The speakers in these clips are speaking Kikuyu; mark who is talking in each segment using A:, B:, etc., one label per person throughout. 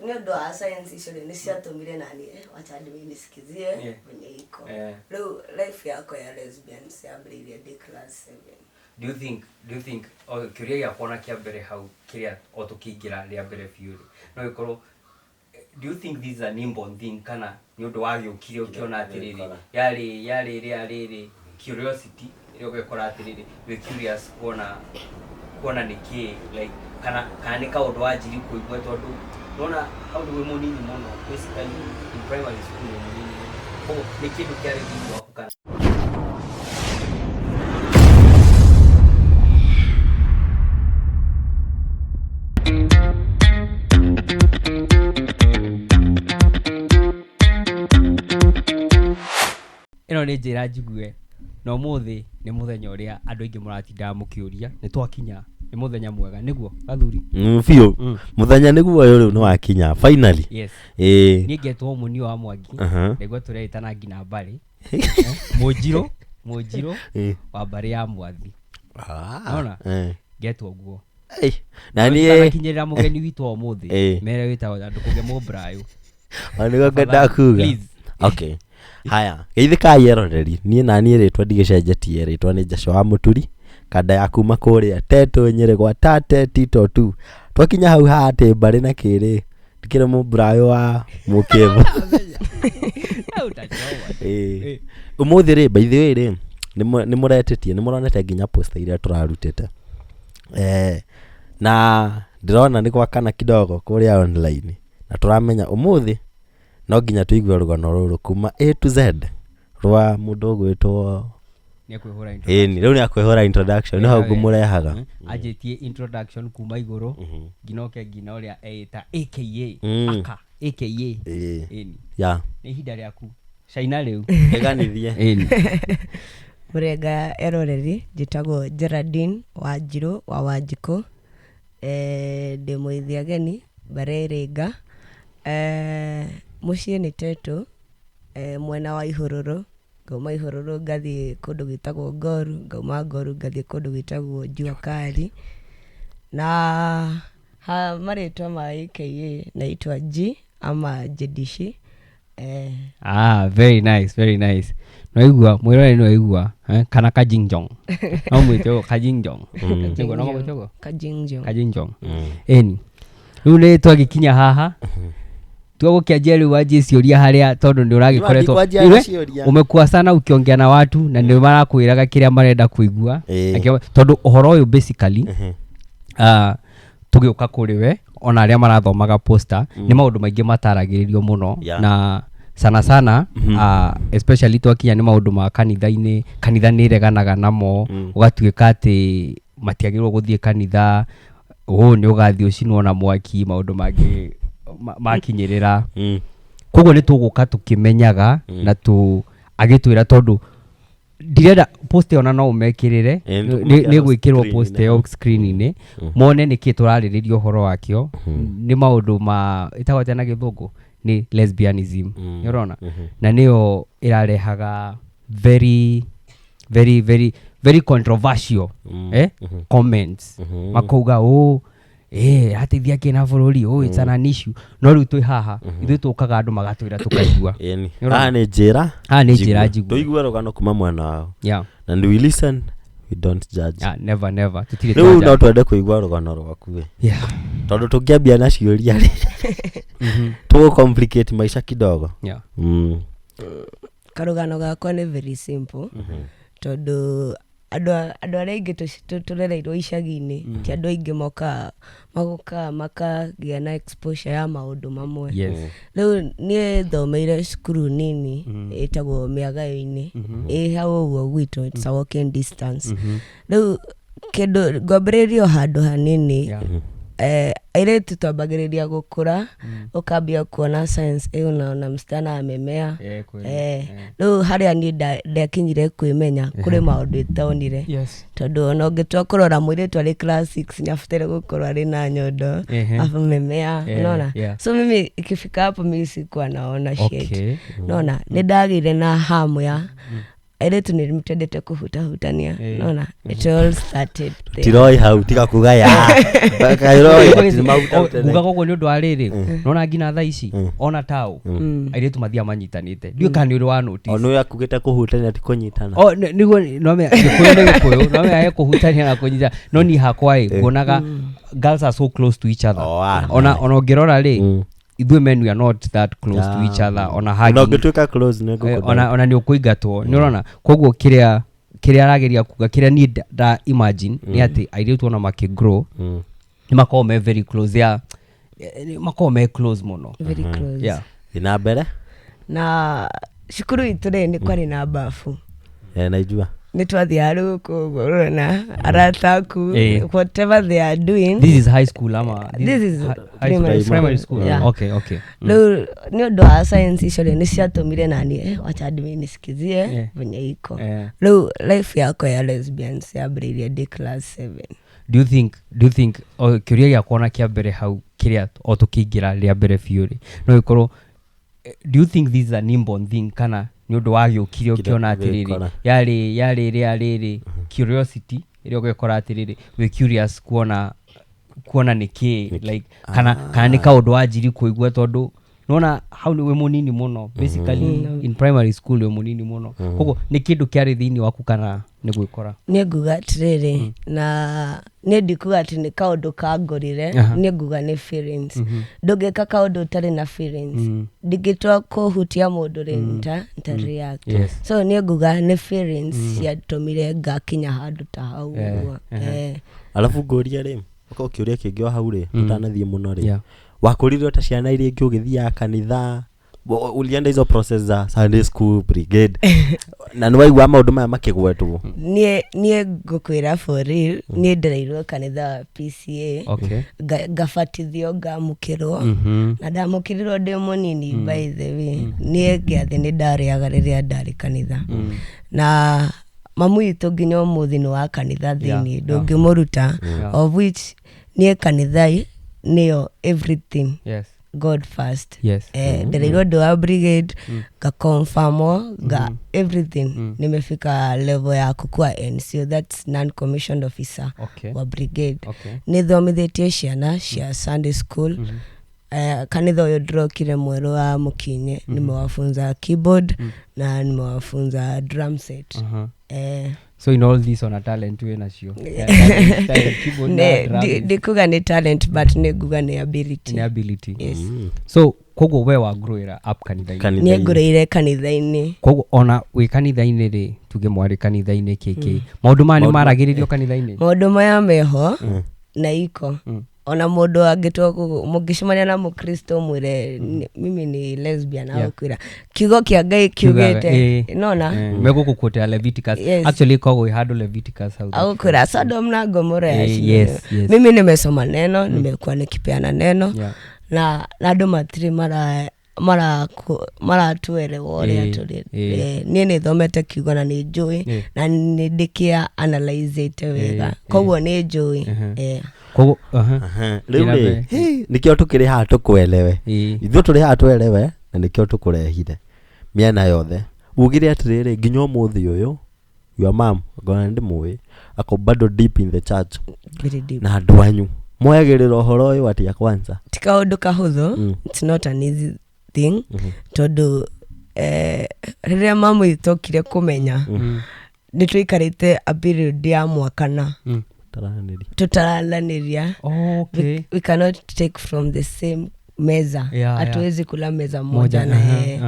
A: Nĩ ũndũ wa science icio rĩ, nĩ ciatũmire nani wacha ndimi nisikizie venye iko. Rĩu life yakwa ya lesbians yambĩrĩirie ndĩ class 7.
B: Do you think o kĩũria gĩakwa ona kĩa mbere hau, kĩrĩa o tũkĩingĩra rĩa mbere biũ rĩ, no gĩkorwo, do you think this is an inborn thing, kana nĩ ũndũ wagĩũkire ũkĩona atĩrĩrĩ, yarĩ rĩa rĩrĩ curiosity ĩrĩa ũgekora atĩrĩrĩ, wĩ curious kuona nĩkĩ, like kana nĩ kaũndũ wanjiri kũigua, tondũ nona hau nĩ wĩ mũnini mũno, basically in primary school wĩ mũnini mũno, koguo nĩ kĩndũ kĩarĩ thĩinĩ waku kana? Ĩno nĩ njĩra njigue, na ũmũthĩ nĩ mũthenya ũrĩa andũ aingĩ mũratindaga mũkĩũria. Nĩ twakinya, nĩ mũthenya mwega nĩguo, gathuri?
C: Biũ. Mũthenya nĩguo ũyũ rĩu nĩ wakinya finally.
B: Yes.
C: Ĩĩ.
B: Niĩ ngetwo Mũnio wa Mwangi. Nĩguo tũreĩtana nginya mbarĩ. Mũnjirũ wa mbarĩ ya Mwathi. Nona? Ngetwo ũguo.
C: Ei, na niĩ
B: Kinyĩrĩra mũgeni witũ wa ũmũthĩ. Mere wĩtagwo andũ kũgĩa mũmbrayo.
C: O nĩguo ngwendaga kuga.
B: Please.
C: Okay, haya, geithĩkai eroreri. Niĩ na niĩ rĩtwa ndigĩcenjetie, rĩtwa nĩ Joshua wa Mũturi, kanda ya kuma kũrĩa Tetũ Nyĩrĩ gwa tate tito tu. Twakinya hau ha atĩ mbarĩ na kĩrĩ, ndikĩrĩ mũmbrayo wa mũkĩmũ.
B: Hau utachoma.
C: Ĩĩ. Ũmũthĩ rĩ, by the way rĩ, nĩ mũretĩtie, nĩ mũronete nginya poster iria tũrarutĩte. Na ndĩrona nĩ gwakana kidogo kũrĩa online, na tũramenya ũmũthĩ no nginya tũigue rũgano rũrũ kuma A to Z rwa mũndũ ũgwĩtwo
B: Nĩekwĩhũra.
C: Ĩni, rĩu nĩ akwĩhũra introduction, nĩ hau ngũmũrehaga.
B: Anjĩtie introduction kuma igũrũ nginya oke nginya ũrĩa eĩta aka. Aka aka. Ĩni. Nĩ ihinda rĩaku caina rĩu.
C: Ĩganithie.
B: Ĩni.
A: Mũrenga eroreri, njĩtagwo Geraldine Wanjirũ wa Wanjikũ. Ndĩ mũithi ageni mbarĩ Ĩrĩnga. Mũciĩ nĩ Tetũ, mwena wa Ihũrũrũ. Ngauma Ihũrũrũ ngathiĩ kũndũ gwĩtagwo Ngoru, ngauma Ngoru ngathiĩ kũndũ gwĩtagwo Jua Kali. Na ha marĩtwa ma aka naitwa G ama Jedishi.
B: Ah, very nice, very nice. Noigua mwĩrore, nĩwaigua, kana kajingjong, no mwĩte ũguo kajingjong, nĩguo no mwĩte ũguo.
A: Kajingjong.
B: Kajingjong. Ĩni, rĩu nĩ twagĩkinya haha twagũkĩanjia rĩu, wanjie ciũria harĩa, tondũ nĩ ũragĩkoretwo
C: Ndikwanjia
B: Iwe,
C: na ciũria.
B: Umekuwa sana ukiongea na watu na nĩ marakwĩraga kĩrĩa marenda kũigua. Tondũ ũhoro ũyũ basically, tũgĩũka kũrĩ we, ona arĩa marathomaga poster, nĩ maũndũ maingĩ mataragĩrĩrio mũno. Na sana sana, especially twakinya nĩ maũndũ ma kanitha-inĩ, kanitha nĩ ĩreganaga namo. Ũgatuĩka atĩ matiagĩrĩirwo gũthiĩ kanitha, ũũ nĩ ũgathiĩ ũcinwo na mwaki, maũndũ mangĩ makinyĩrĩra. Koguo nĩ tũgũka tũkĩmenyaga na tũ agĩtwĩra, tondũ ndirenda post ĩyo na no ũmekĩrĩre.
C: Nĩ tũkũmĩkĩra
B: Nĩ gwĩkĩrwo
C: screen-inĩ.
B: Post ĩyo screen-inĩ, mone nĩkĩ tũrarĩrĩria ũhoro wakĩo. Nĩ maũndũ ma ĩtagwo atĩa na gĩthũngũ, nĩ lesbianism. Nĩ ũrona, na nĩyo ĩrarehaga very very very very controversial comments. Makauga ũ ateithia kĩ na bũrũri ũ, it's an issue. No rĩu twĩ haha ithuĩ tũkaga, andũ magatwĩra tũkaigua.
C: Ĩni.
B: Nĩ ũrona?
C: Haha nĩ njĩra
B: Haha nĩ njĩra njigue.
C: Tũigue rũgano kuma mwena wao. And we listen, we don't judge.
B: Yeah, never never, tũtirĩ
C: Rĩu no
B: twa
C: twende kũigua rũgano rwaku ĩ. Tondũ tũngĩambia na ciũria rĩ, tũgũ complicate maisha kidogo.
A: Karũgano gakwa nĩ very simple, tondũ andũ arĩa aingĩ tũrereirwo icagi-inĩ, ti andũ aingĩ mokaga magokaga makagĩa na exposure ya maũndũ mamwe. Rĩu niĩ thomeire cukuru nini ĩtagwo Mĩagayo-inĩ, ĩ hau ũguo gwitũ, it's a walking distance. Rĩu kĩndũ ngwambĩrĩria o handũ hanini. Airĩtu twambagĩrĩria gũkũra, ũkambia kuona signs ĩyo, unaona msichana amemea.
B: Kweli.
A: Rĩu harĩa niĩ ndakinyire kwĩmenya, kũrĩ maũndũ itonire. Tondũ ona ũngĩtua kũrora mũirĩtu arĩ class 6 nĩ abataire gũkorwo arĩ na nyondo, amemea. Unaona? So mimi ikifika hapo, mimi sikuwa naona shit. Naona nĩ ndagĩire na hamu ya Airĩtu nĩ twendete kũhutahutania.
B: Eh.
A: Nona it all started there.
C: Tiroi hau tiga kuga ya kairoi atĩ nĩ
B: Nguga koguo nĩ ũndũ wa rĩrĩ, nona nginya thaa ici ona tao
A: Mm.
B: airĩtu mathiaga manyitanĩte, ndiũĩ kana nĩ ũrĩ wa notice.
C: Ona ũyũ akugĩte kũhutania ti kũnyitana.
B: O, nĩguo nomenya gĩkũyũ nĩ gĩkũyũ, nomenya he kũhutania na kũnyita, no niĩ hakwa ĩ nguonaga girls are so close to each other.
C: Oh, ah,
B: Ona ũngĩrora rĩ, ithuĩ men we are not that close to each other, ona
C: Ona
B: hugging.
C: ũngĩtuĩka close nĩ
B: Eh, ona nĩ ũkũingatwo, nĩ ũrona. Koguo kĩrĩa arageria kuga, kĩrĩa niĩ nda imagine nĩ atĩ airĩtu ona makĩgrow nĩ makoragwo me very close, they are, nĩ makoragwo me close mũno.
A: Very close.
B: Yeah.
C: Thiĩ na mbere.
A: Na cukuru itũ rĩ, nĩ kwarĩ na bafu.
C: Eh, naijua.
A: Nĩ twathiaga rĩu kũu ũguo ũrona arata aku, whatever they are doing.
B: This is high school ama?
A: This is
B: high
A: primary
B: school. Primary school.
A: Yeah.
B: Okay.
A: Rĩu nĩ ũndũ wa science icio rĩ, nĩ ciatũmire nani, wacha admin nisikizie venye iko. Rĩu life yakwa ya lesbians yambĩrĩirie ndĩ class 7.
B: Do you think o, kĩũria gĩakwa ona kĩa mbere hau, kĩrĩa o tũkĩingĩra rĩa mbere biũ rĩ, no ĩkorwo do you think this is an inborn thing kana nĩ ũndũ wagĩũkire ũkĩona atĩrĩrĩ,
C: Gĩkora.
B: yarĩ rĩa rĩrĩ curiosity ĩrĩa ũgekora atĩrĩrĩ, wĩ curious kuona nĩ kĩ, like kana nĩ kaũndũ wanjiri kũigua, tondũ nona hau nĩ wĩ mũnini mũno, basically in primary school wĩ mũnini mũno, koguo nĩ kĩndũ kĩarĩ thĩinĩ waku kana nĩ gwĩkora?
A: Niĩ nguga atĩrĩrĩ, na niĩ ndikuga atĩ nĩ kaũndũ kangorire. Niĩ nguga nĩ feelings. Ndũngĩka kaũndũ ũtarĩ na feelings. Ndingĩtua kũhutia mũndũ rĩ, nta react. So niĩ nguga nĩ feelings ciatũmire ngakinya handũ ta hau ũguo.
C: Alafu ngũrie rĩ, okorwo kĩũria kĩngĩ o hau rĩ, tũtanathiĩ mũno rĩ, wakũrire ta ciana iria ingĩ ũgĩthiaga kanitha? Ulienda hizo process za Sunday school, brigade, na nĩ waigua maũndũ maya makĩgwetwo?
A: Niĩ ngũkwĩra for real, niĩ ndereirwo kanitha wa PCA. Ngabatithio, ngamũkĩrwo, na ndamũkĩrirwo ndĩ mũnini. By the way, niĩ gĩathĩ nĩ ndarĩaga rĩrĩa ndarĩ kanitha, na mamu witũ nginya ũmũthĩ nĩ wa kanitha thĩinĩ, ndũngĩmũruta, of which niĩ kanitha nĩyo everything. God first. Ndereirwo ndĩ wa brigade, ngaconfirmwo, nga everything. Nimefika level ya kukua NCO, that's non commissioned officer wa brigade. Nĩ thomithĩtie ciana cia Sunday school. Kanitha ũyũ ndĩrokire mwerũ wa Mũkinye, nimewafunza keyboard na nimewafunza drum set.
B: So in all this ona talent wĩ nacio. Talent, keyboard na drums.
A: Ndikuga nĩ talent, but nĩ nguga nĩ ability.
B: Nĩ ability.
A: Yes.
B: So koguo we wagrowĩra up kanitha-inĩ?
C: Kanitha-inĩ.
A: Niĩ ngũrĩire kanitha-inĩ.
B: Koguo ona wĩ kanitha-inĩ rĩ, tuge mwarĩ kanitha-inĩ, kĩkĩ maũndũ maya nĩ maragĩrĩrio kanitha-inĩ?
A: Maũndũ maya meho na iko, ona mũndũ angĩtua mũngĩcemania na mũkristo mwĩre, "Mimi ni lesbian," agũkwĩra kiugo kĩa Ngai kiugĩte nona.
B: Megũkũquotea Leviticus.
A: Yes.
B: Actually ĩkoragwo ĩ handũ Leviticus hau.
A: Agũkwĩra Sodom na Gomora.
B: Yes.
A: Mimi nimesoma neno, nimekuwa nikipeana neno, na andũ matirĩ maratuelewa ũrĩa tũrĩ. Niĩ nĩ thomete kiugo na nĩ njũĩ na nĩ ndĩkĩa analyzĩte wega, koguo nĩ njũĩ.
B: Koguo aha.
C: Aha, rĩu
B: Thĩna
C: rĩ
B: mbere.
C: hĩ, nĩkĩo tũkĩrĩ haha tũkwelewe. Ithuĩ tũrĩ haha twelewe, na nĩkĩo tũkũrehire mĩena yothe. Ugire atĩrĩrĩ, nginya ũmũthĩ ũyũ your mom, ngona nĩ ndĩmũĩ, ako bado deep in the church.
A: Very deep.
C: Na andũ anyu moyagĩrĩra ũhoro ũyũ atĩa kwanza?
A: Ti kaũndũ kahũthũ. It's not an easy thing, tondũ rĩrĩa mamu witũ okire kũmenya, nĩ tũikarĩte a period ya mwaka na
C: Taranĩria.
A: tũtarananĩria. We cannot take from the same meza. Hatuwezi kula meza moja
B: Moja,
A: na yeye.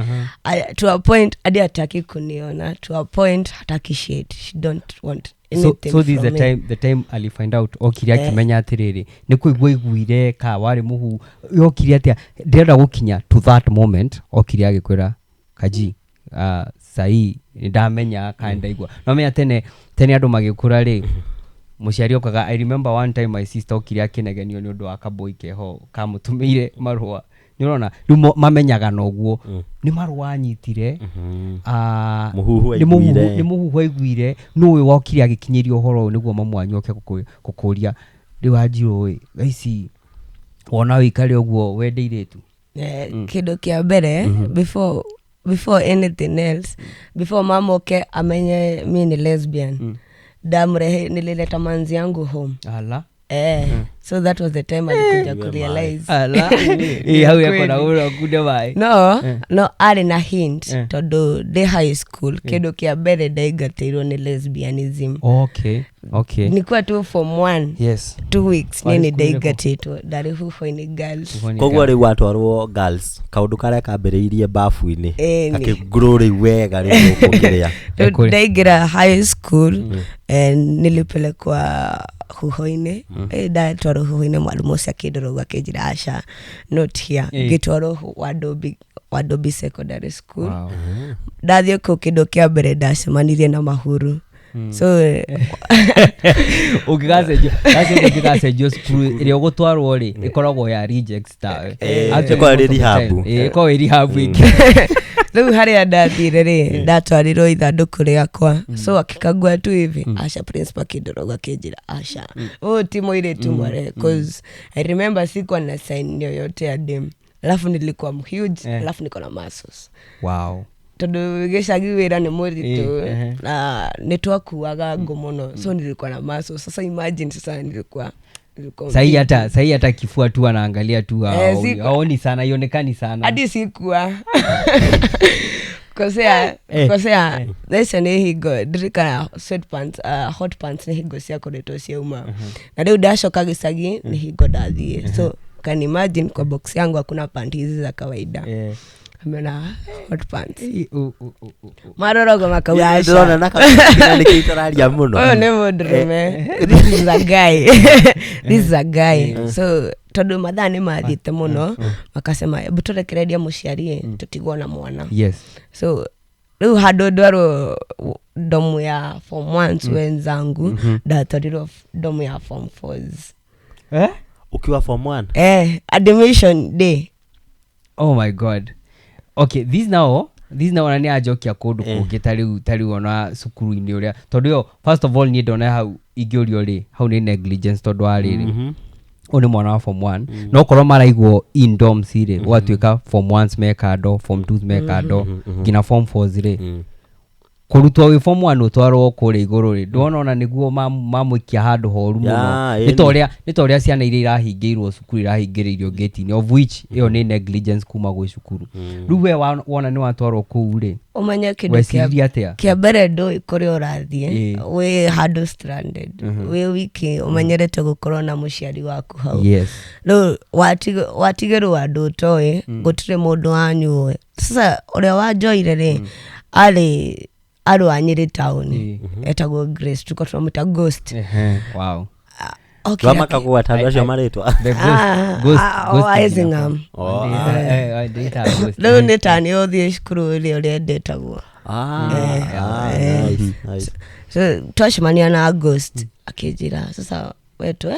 A: To a point hadi hataki kuniona, to a point hataki shit, she don't want
B: So,
A: anything
B: so this is
A: from
B: the
A: me.
B: time ali find out, okire akimenya atiriri, nĩ kũigua aiguire ka warĩ mũhu, yokire atĩa? Ndĩrenda gũkinya to that moment okire agĩkwĩra kaji, sahii nĩ ndamenya kana ndaigua. No menya tene tene andũ magĩkũra rĩ, mũciari okaga. I remember one time my sister okire akĩnegenio nĩ ũndũ wa kaboi keho kamũtũmĩire marũa. Nĩ ũrona rĩu mamenyaga na ũguo nĩ marũa anyitire. Ah,
C: Mũhuhu
B: nĩ mũhuhu.
C: aiguire.
B: Nĩ mũhuhu aiguire, nũ ũyũ wokire agĩkinyĩria ũhoro ũyũ nĩguo mamu wanyu oke gũkũria rĩu wanjirũ ĩ thaa ici wona wĩikare ũguo wende irĩtu?
A: Kĩndũ kĩa mbere, before Before anything else, before mama oke amenye mi ni lesbian, ndamrehe, nilileta manzi yangu home.
B: Ala.
A: Eh, so that was the time alikuja kurealize.
B: Ala. Ĩ, hau eko na ũra kunde maĩ.
A: No, no arĩ na hint,
B: Eh.
A: tondũ ndĩ high school kĩndũ kĩa mbere ndaingatĩirwo nĩ lesbianism.
B: Okay.
A: Nikuwa tu form one, 2 weeks,
B: Warĩ
A: niĩ nĩ
B: cukuru ĩrĩkũ?
A: ndaingatĩtwo, ndarĩ Huho-inĩ Girls.
C: Koguo rĩu watwarwo girls, kaũndũ karĩa kambĩrĩirie bafu-inĩ
A: Ĩni.
C: gakĩngurũ rĩu wega rĩu gũkũ kĩrĩa.
A: Rĩu
B: Ekũrĩ.
A: ndaingĩra high school, nilipelekwa Huho-inĩ. Ndatwarwo Huho-inĩ, mwarimũ ũcio akĩndora ũguo akĩnjĩra, "Aca, not here." Ngĩtwarwo Wadobi Secondary School. Ndathiĩ kũu, kĩndũ kĩa mbere ndacemanirie na mahuru, so
B: Ũngĩgacenjio, gacenjio, ũngĩgacenjio cukuru ĩrĩa ũgũtwarwo rĩ, ĩkoragwo ya rejects tawe. Actually,
C: ĩkoragwo ĩrĩ
B: most of the
C: rehab.
B: time. Ĩ, ĩkoragwo ĩ rehab ĩngĩ.
A: Rĩu harĩa ndathire rĩ, ndatwarirwo ithandũkũ rĩakwa, so akikagua tu hivi, aca, principal akĩndora ũguo akĩnjĩra, "Aca, ũyũ ti mũirĩtu mware," 'cause I remember sikuwa na sign yoyote ya dem, alafu nilikuwa huge, alafu niko na muscles, tondũ gĩcagi wĩra nĩ mũritũ, na nĩ twakuaga ngũ mũno, so nilikuwa na muscles. Sasa imagine, sasa nilikuwa
B: Sahii hata, sahii hata kifua tu anaangalia tu,
A: Eh,
B: haoni sana, ionekani sana.
A: Hadi sikuwa kosea, kosea thaica nĩ hingo ndirikana sweatpants, hot pants nĩ hingo ciakoretwo ciauma, na rĩu ndacoka gĩcagi nĩ hingo ndathiĩ, so can imagine, kwa box yangu hakuna pant hizi za kawaida. Ameona hot pants.
B: Ĩ, u- u- u- u-
A: Marorogo makauga,
C: Ndĩrona
A: "Aca,
C: na kaũndũ nĩkĩo itararia mũno.
A: Ũyũ nĩ mũndũrũme, this is a guy, this is a guy." So tondũ mathaa nĩ mathiĩte mũno, makasema, "Hebu tũrekererie mũciari tũtigwo na mwana." So rĩu handũ ndwarwo domu ya form ones wenzangu, ndatwarirwo domu ya form fours.
B: Eh?
C: Ukiwa form one?
A: Eh, admission day.
B: Oh my God. Okay, this now ona nĩ anjokia kũndũ kũngĩ, ta rĩu ona cukuru-inĩ ũrĩa, tondũ ĩyo, first of all, niĩ ndona hau ingĩũrio rĩ, hau nĩ negligence, tondũ wa rĩrĩ, ũyũ nĩ mwana wa form one, no korwo maraigwo in dorms rĩ, ũgatuĩka form ones me kando, form twos me kando, nginya form fours rĩ, kũrutwo wĩ form one ũtwarwo kũrĩa igũrũ rĩ, ndwona ona nĩguo mamũikia handũ horu mũno.
C: Ya,
B: Nĩ ta ũrĩa, nĩ ta ũrĩa ciana iria irahingĩirwo cukuru irahingĩrĩirio gate-inĩ, of which ĩyo nĩ negligence kuma gwĩ cukuru. Rĩu we wona nĩ watwarwo kũu rĩ,
A: Ũmenye kĩndũ kĩa
B: weciririe atĩa?
A: Kĩa mbere, ndũĩ kũrĩa ũrathiĩ. Wĩ handũ stranded, wĩ wiki, ũmenyerete gũkorwo na mũciari waku hau. Rĩu watigĩrwo andũ ũtoĩ, gũtirĩ mũndũ wanyu ũĩ. Sasa ũrĩa wanjoire rĩ, arĩ wa Nyĩrĩ taũni, etagwo Grace, tuko tunamwita Ghost.
B: Ehe, wow.
A: Okay,
C: Twamakagwata andũ acio marĩtwa.
B: The ghost,
A: Ah,
B: ghost,
A: ah,
B: ghost.
A: oh, Isingham.
C: Oh,
B: Eh, eh, ndĩta ghost.
A: Rĩu nĩ ta nĩ ũthiĩ cukuru ĩrĩa ũrĩa ndetagwo.
C: Ah, ah, nice, nice.
A: So twacemania na Ghost, akĩnjĩra, "Sasa wetwe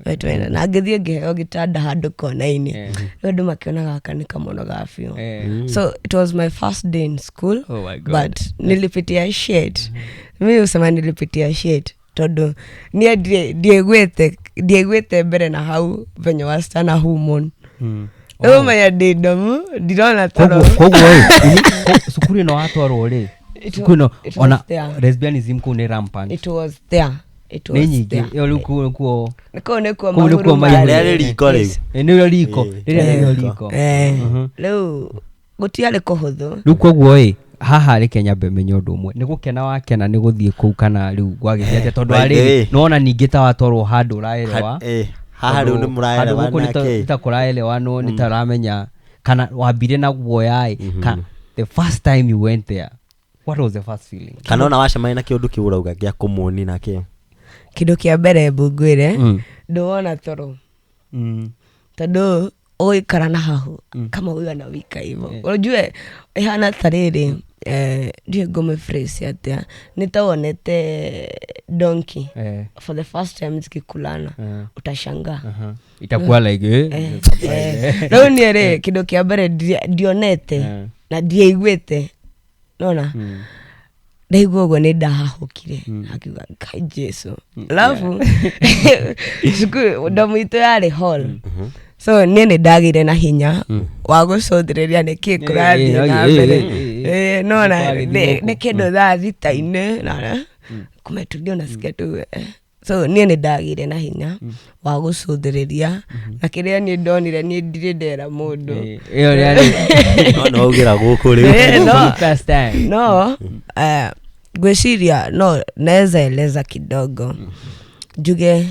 A: wetwe," na ngĩthiĩ ngĩheo gĩtanda handũ kona-inĩ. Rĩu andũ makĩona gaka nĩ kamono ga biũ. So it was my first day in school.
B: Oh my God.
A: But nilipitia shit, mi usema nilipitia shit, tondũ niĩ ndiaiguĩte mbere na hau venye wasichana humon. Rĩu menya ndĩ ndomu, ndirona toro.
B: Koguo ĩ, cukuru ĩno watwarwo rĩ, cukuru ĩno
A: It was
B: ona
A: there.
B: lesbianism kũu nĩ rampant.
A: It was there, it
B: Nĩ
A: was
B: nyingĩ
A: there.
B: ĩyo rĩu kũu nĩkuo
A: Kũu nĩkuo
B: kũu nĩkuo
A: mahuru
B: maihũrĩte.
A: marĩ.
C: Rĩrĩa rĩ riko rĩu.
B: Ĩ, nĩrĩo riko. Rĩrĩa nĩrĩo riko.
A: Rĩu gũtiarĩ kũhũthũ.
B: Rĩu koguo ĩ, haha reke nyambe menye ũndũ ũmwe, nĩ gũkena wakena nĩ gũthiĩ kũu, kana rĩu gwagĩthiĩ atĩa, tondũ
C: By the
B: arĩ
C: way.
B: nĩwona ningĩ ta watwarwo handũ ũraerewa.
C: Haha rĩu nĩ
B: Handũ
C: mũraerewa
B: gũkũ
C: nake.
B: nĩ ta kũraelewanwo, nĩ ta ũramenya kana wambire na guoya ĩ, ka the first time you went there, what was the first feeling?
C: Kana ona wacemania na kĩũndũ kĩu ũrauga gĩa kũmũni na kĩ.
A: Kĩndũ kĩa mbere mbungwĩre, ndũwona toro, tondũ ũgũikara na hahu kama huyu anawika hivyo, unajua ĩhana ta rĩrĩ, ndiũĩ ngũmĩphrase atĩa, nĩ ta wonete donkey for the first time zikikulana, utashangaa.
B: Itakuwa like
A: Rĩu niĩ rĩ, kĩndũ kĩa mbere ndionete na ndiaiguĩte, nona ndaigua ũguo nĩ ndahahũkire, akiuga, "Ngai Jesu." Alafu cukuru ndomu itũ yarĩ hall, so niĩ nĩ ndagĩire na hinya wa gũcũthĩrĩria nĩkĩ kũrathiĩ na mbere. Eh, no na
B: Gũkũ
A: nĩ
B: agĩthiĩ
A: nĩ kĩndũ thaa thita-inĩ na kumetulia unasikia tu eh. So niĩ nĩ ndagĩire na hinya wa gũcũthĩrĩria na kĩrĩa niĩ ndonire niĩ ndirĩ ndera mũndũ.
B: Eh, ĩyo rĩarĩ
C: No nĩ waugĩra gũkũ rĩu.
A: Eh, no.
B: For the first time.
A: No eh, ngwĩciria no naweza eleza kidogo njuge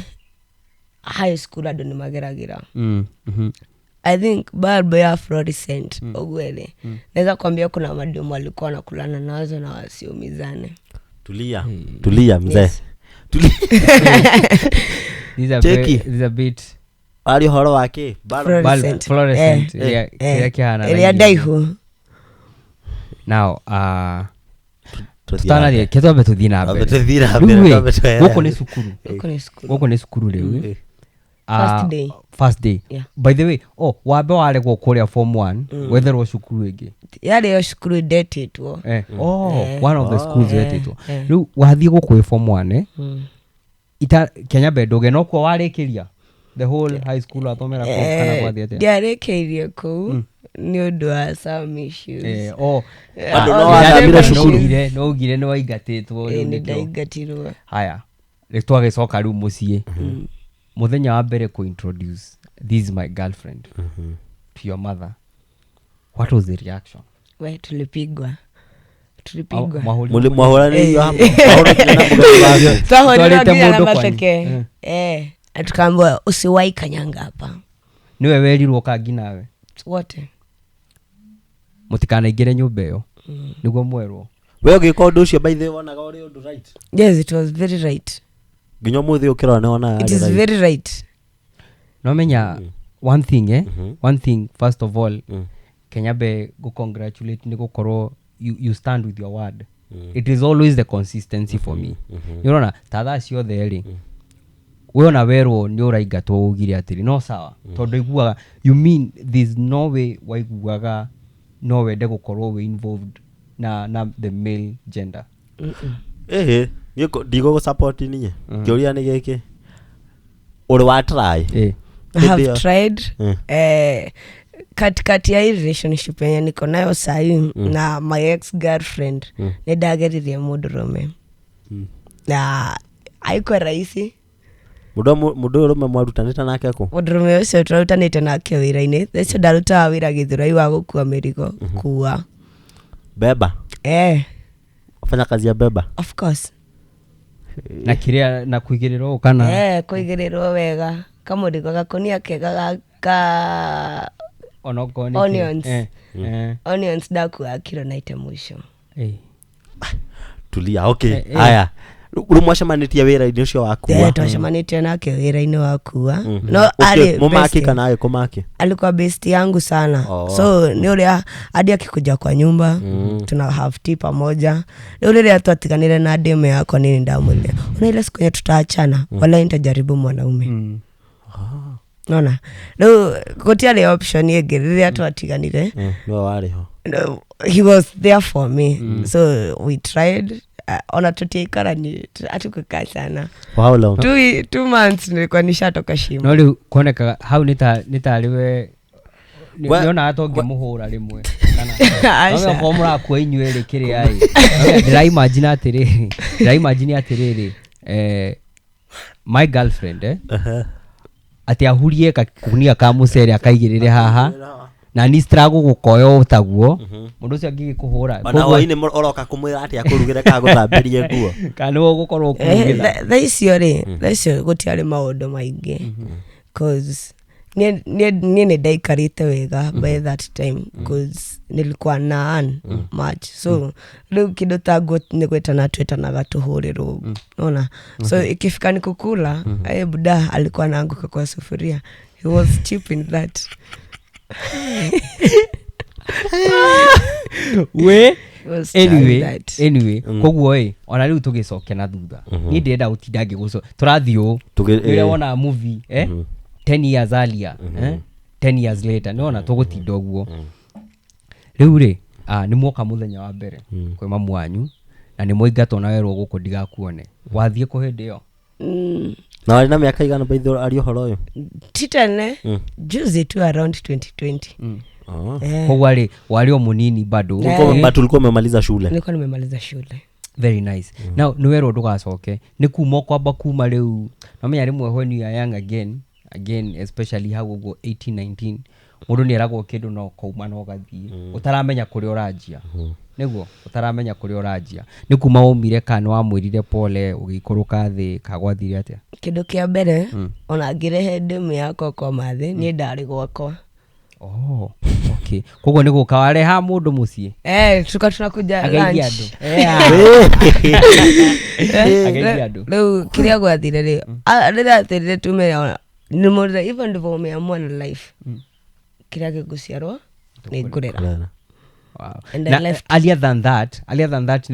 A: high school andũ nĩ mageragĩra. I think bulb ya fluorescent ũguo rĩ, naweza kuambia kuna mademu walikuwa wanakulana nazo na wasiumizane.
C: Tulia, tulia mzee.
A: Yes.
C: Tulia.
B: These are
C: Cheki.
B: these are bit
C: Ari ũhoro wa kĩ? Bulb.
B: bulb
A: Fluorescent.
B: fluorescent
A: Eh,
B: ĩrĩa
A: eh,
B: kĩrĩa kĩhana
A: ĩrĩa
B: rangi.
A: ndaihu.
B: Now
C: Tũthiĩ na
B: tutanathiĩ
C: mbere.
B: ke twambe tũthiĩ na
C: Twambe
B: mbere.
C: tũthiĩ na
B: Rĩu
C: mbere,
B: ĩ,
C: twambe twehere.
B: gũkũ nĩ cukuru.
A: Gũkũ nĩ cukuru.
B: Gũkũ nĩ cukuru rĩu.
C: Eh.
A: First day.
B: First day.
A: Yeah.
B: By the way, oh, wambe waregwo kũrĩa form 1 wetherwo cukuru ĩngĩ.
A: Yarĩ yo cukuru ndetĩtwo.
B: Eh, oh, one of the schools
A: Eh,
B: wetĩtwo.
A: eh.
B: Rĩu wathiĩ gũkũ wĩ form 1 eh? Ita Kenya mbe ndũge nokuo warĩkĩria the whole high school wathomera kũu kana gwathiĩ atĩa?
A: Ndiarĩkĩirie kũu nĩ ũndũ wa some issues.
B: Eh, oh,
C: Bado no
A: all
C: wathamire
A: the
C: cukuru.
A: issues.
B: No ugire nĩ waingatĩtwo
A: Eh,
B: rĩu
A: nĩ
B: nĩkĩo.
A: ndaingatirwo.
B: Haya, rĩ twagĩcoka rĩu mũciĩ mũthenya wa mbere kũ introduce this is my girlfriend to your mother, what was the reaction?
A: We tulipigwa, tulipigwa.
B: Mwahũrirwo
C: Mwahũranĩirio hamwe? Mwahũranĩirio na mũgeni waku?
A: Twahũrirwo
B: Twarĩte
A: nginya na
B: mũndũ kwanyu.
A: mateke.
B: Eh.
A: Eh, na tukaambiwa usiwahi kanyanga hapa.
B: Nĩwe werirwo kangi nawe?
A: Wote.
B: Mũtikanaingĩre nyũmba ĩyo nĩguo mwerwo.
C: We ũgĩka ũndũ ũcio, by the way, wonaga ũrĩ ũndũ right?
A: Yes, it was very right.
C: Nginya ũmũthĩ ũkĩrora nĩ wonaga
A: It
C: arĩ
A: is
C: right.
A: very right.
B: Nomenya one thing, eh? One thing, first of all, Kenya be go congratulate nĩ gũkorwo you stand with your word. It is always the consistency for me. Nĩ ũrona ta thaa ciothe rĩ, we ona werwo nĩ ũraingatwo ugire atĩrĩ no sawa, tondũ iguaga, you mean there's no way waiguaga no wende gũkorwo wĩ involved na the male gender.
C: Ĩhĩ, niĩ ndigũgũ support niĩ. Kĩũria nĩ gĩkĩ, ũrĩ wa try?
B: Eh.
A: I have
C: Ndio.
A: tried.
C: Mm.
A: Eh, katikati ya hii relationship yenye niko nayo sahii na my ex girlfriend, nĩ ndageririe mũndũrũme na haikuwa rahisi.
C: Mũndũ ũyũ rũme mwarutanĩte nake kũ?
A: Mũndũrũme ũcio tũrarutanĩte nake wĩra-inĩ ũcio ndarutaga wĩra Gĩthũrai wa gũkua mĩrigo kua.
C: Beba?
A: Eh.
C: Fanya kazi ya beba?
A: Of course.
B: Na kĩrĩa na kũigĩrĩrwo ũũ kana?
A: Eh, kũigĩrĩrwo wega kamũrigo gakũnia kega ka
B: Onokorwo nĩ kĩ.
A: onions.
B: Eh, eh.
A: Onions ndakuaga kiro 90 mũico.
B: Eh.
C: Tulia, okay.
B: Eh, eh.
C: Haya, rĩu mwacemanĩtie wĩra-inĩ ũcio wa kua?
A: Eh, twacemanĩtie nake wĩra-inĩ wa kua, no
C: Okay,
A: arĩ
C: mũmaki
A: bestie.
C: kana agĩkũmaki?
A: Alikuwa best yangu sana.
C: Oh.
A: So nĩ ũrĩa hadi akikuja kwa nyumba tuna have tea pamoja. Rĩu rĩrĩa twatiganire na demu yakwa nini ndamwĩrire ona ile siku yenye tutaachana, wala nitajaribu mwanaume. Nona rĩu gũtiarĩ option ĩngĩ rĩrĩa twatiganire.
C: Nĩwe warĩ ho?
A: No, he was there for me. So we tried, ona tutiaikarani hatukukaa sana.
C: For how long?
A: 2 months nilikuwa nishatoka shimo.
B: No rĩu kuonekaga hau nĩ tarĩ we nĩonaga to ngĩmũhũra rĩmwe.
A: Aca.
B: Okorwo mũrakua inyuĩ rĩ kĩrĩa ĩ ndĩraimagine atĩrĩrĩ eh, my girlfriend, eh, atĩ ahurie kakunia ka mũcere akaigĩrĩre haha na ni struggle gũkoya ũũ taguo mũndũ ũcio angĩgĩkũhũra.
C: Ona hwainĩ ũroka kũmwĩra atĩ akũrugĩre kana gũthambĩrie nguo?
B: Kana nĩwe ũgũkorwo
A: Eh,
B: ũkĩmũgitha.
A: thaa icio rĩ, thaa icio gũtiarĩ maũndũ maingĩ cause niĩ nĩ ndaikarĩte wega by that time cause nilikuwa na earn much, so rĩu kĩndũ ta nguo nĩ gwĩtana twĩtanaga tũhũrĩrwo, nona so ikifika ni kukula, eh, buda alikuwa anaanguka kwa sufuria. He was cheap in that.
B: We
A: He was trying
B: anyway
A: that.
B: Anyway, koguo ĩ ona rĩu tũgĩcoke na thutha, niĩ ndĩrenda gũtinda ngĩgũco tũrathiĩ ũũ rĩrĩa wonaga movie, eh? 10 years earlier, eh? 10 years later nĩwona tũgũtinda ũguo. Rĩu rĩ, ah, nĩ mwoka mũthenya wa mbere kwĩ mamu wanyu na nĩ mwaingatwo na werwo gũkũ ndigakuone, wathiĩ kũ hĩndĩ ĩyo?
C: Na warĩ na mĩaka igana baithe ari ũhoro ũyũ?
A: Ti tene, juzi tu, around 2020.
C: Oh.
A: Eh,
B: Koguo rĩ warĩ o mũnini bado.
C: But ulikuwa umemaliza shule?
A: Nilikuwa nimemaliza shule.
B: Very nice. Now nĩ werwo ndũgacoke, nĩ kuma ũkwamba kuma rĩu, namenya rĩmwe when you are young, again especially hau ũguo 18, 19, mũndũ nĩ eragwo kĩndũ no kauma na ũgathiĩ ũtaramenya kũrĩa ũranjia, nĩguo ũtaramenya kũrĩa ũranjia. Nĩ kuma waumire kana nĩ wamwĩrire pole ũgĩikũrũka thĩ kagwathire atĩa?
A: Kĩndũ kĩa mbere, ona ngĩrehe ndĩmu yakwa kwa mathĩ, niĩ ndarĩ gwakwa.
B: Oh, okay, koguo nĩ gũka wareha mũndũ mũciĩ?
A: Eh, tuka tunakuja
B: Ageithia
A: lunch.
B: andũ. Ageithia andũ.
A: Rĩu kĩrĩa gwathire rĩ, rĩrĩa atĩrire tume nimũrire hivyo ndivyo umeamua na life, kĩrĩa gĩgũciarwo nĩ ngũrera.
B: Wow.
A: And I
B: Na,
A: left.
B: earlier than that